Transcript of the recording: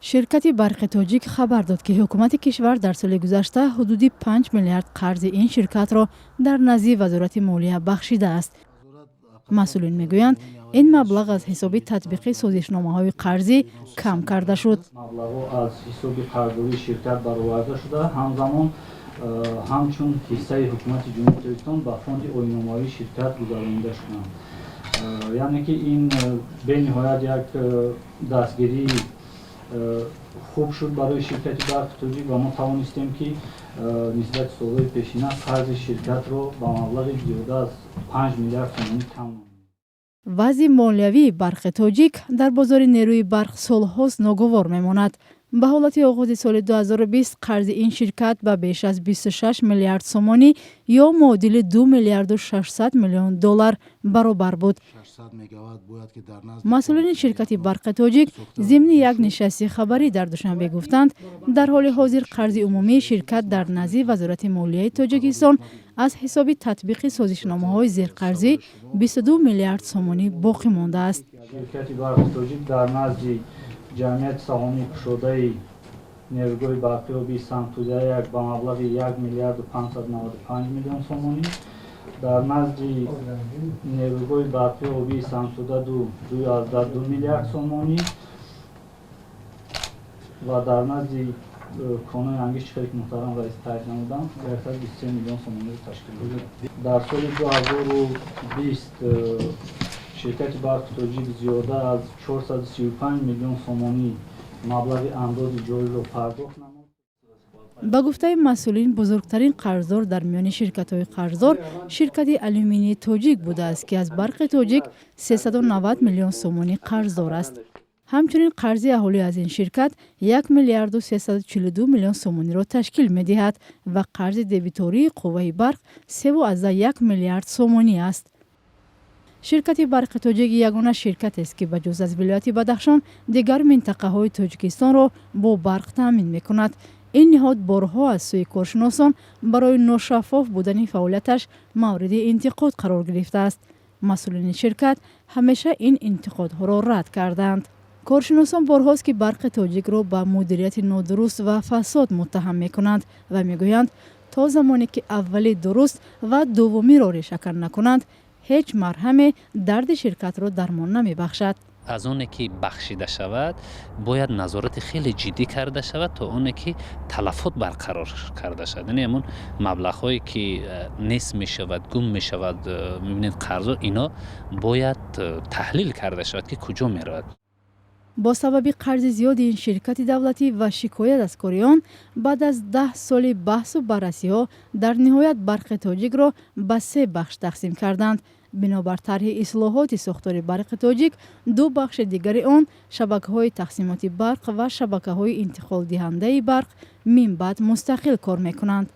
Ширкати Барқи Тоҷик хабар дод, ки ҳукумати кишвар дар соли гузашта ҳудуди 5 миллиард қарзи ин ширкатро дар назди Вазорати молия бахшидааст. Масъулин мегӯянд, ин маблағ аз ҳисоби татбиқи созишномаҳои қарзӣ кам карда шуд. Маблағҳо аз ҳисоби қарздории ширкат бароварда шуда, ҳамзамон ҳамчун ҳиссаи Ҳукумати Ҷумҳурии Тоҷикистон ба фонди оиномавии ширкат гузаронида шуданд. Яъне ки ин бениҳоят як дастгирии хуб шуд барои ширкати Барқи Тоҷик ва мо тавонистем, ки нисбати солҳои пешина қарзи ширкатро ба маблағи зиёда аз 5 миллиард сомонӣ кам намудем. Вазъи молиявии Барқи Тоҷик дар бозори нерӯи барқ солҳост ногувор мемонад. Ба ҳолати оғози соли 2020 қарзи ин ширкат ба беш аз 26 миллиард сомонӣ ё муодили 2 миллиарду 600 миллион доллар баробар буд. Масъулини ширкати Барқи Тоҷик зимни як нишасти хабарӣ дар Душанбе гуфтанд, дар ҳоли ҳозир қарзи умумии ширкат дар назди Вазорати молияи Тоҷикистон аз ҳисоби татбиқи созишномаҳои зерқарзӣ 22 миллиард сомонӣ боқӣ мондааст. Ширкати Барқи Тоҷик дар назди Ҷамъияти саҳомии кушодаи нерӯгоҳи барқи обии Сангтуда 1 ба маблағи 1 миллиарду 595 миллион сомонӣ, дар назди нерӯгоҳи барқи обии Сангтуда 2 2,2 миллиард сомонӣ ва дар назди конои ангишти, хеле ки муҳтарам раис таъйид намудам, 123 миллион сомониро ташкил медиҳад. Дар соли 2020 ширкати Барқи Тоҷик зиёда аз 435 миллион сомонӣ маблағи андози ҷориро пардохт намуд. Ба гуфтаи масъулин, бузургтарин қарздор дар миёни ширкатҳои қарздор ширкати Алюминии Тоҷик будааст, ки аз Барқи Тоҷик 390 миллион сомонӣ қарздор аст. Ҳамчунин қарзи аҳолӣ аз ин ширкат 1 миллиарду 342 миллион сомониро ташкил медиҳад ва қарзи дебитории қувваи барқ 3,1 миллиард сомонӣ аст. Ширкати Барқи Тоҷик ягона ширкатест, ки ба ҷуз аз вилояти Бадахшон дигар минтақаҳои Тоҷикистонро бо барқ таъмин мекунад. Ин ниҳод борҳо аз сӯи коршиносон барои ношаффоф будани фаъолияташ мавриди интиқод қарор гирифтааст. Масъулини ширкат ҳамеша ин интиқодҳоро рад кардаанд. Коршиносон борҳост, ки Барқи Тоҷикро ба мудирияти нодуруст ва фасод муттаҳам мекунанд ва мегӯянд, то замоне ки аввалӣ дуруст ва дуввумиро решакан накунанд, ҳеҷ марҳаме дарди ширкатро дармон намебахшад. Аз оне ки бахшида шавад, бояд назорати хеле ҷиддӣ карда шавад, то оне ки талафот барқарор карда шавад, яъне ҳамон маблағҳое ки нест мешавад, гум мешавад, мебинед, қарзо, ино бояд таҳлил карда шавад, ки куҷо меравад. Бо сабаби қарзи зиёди ин ширкати давлатӣ ва шикоят аз кори он, баъд аз 10 соли баҳсу баррасиҳо дар ниҳоят Барқи Тоҷикро ба се бахш тақсим карданд. Бинобар тарҳи ислоҳоти сохтори Барқи Тоҷик, ду бахши дигари он, шабакаҳои тақсимоти барқ ва шабакаҳои интиқолдиҳандаи барқ, минбаъд мустақил кор мекунанд.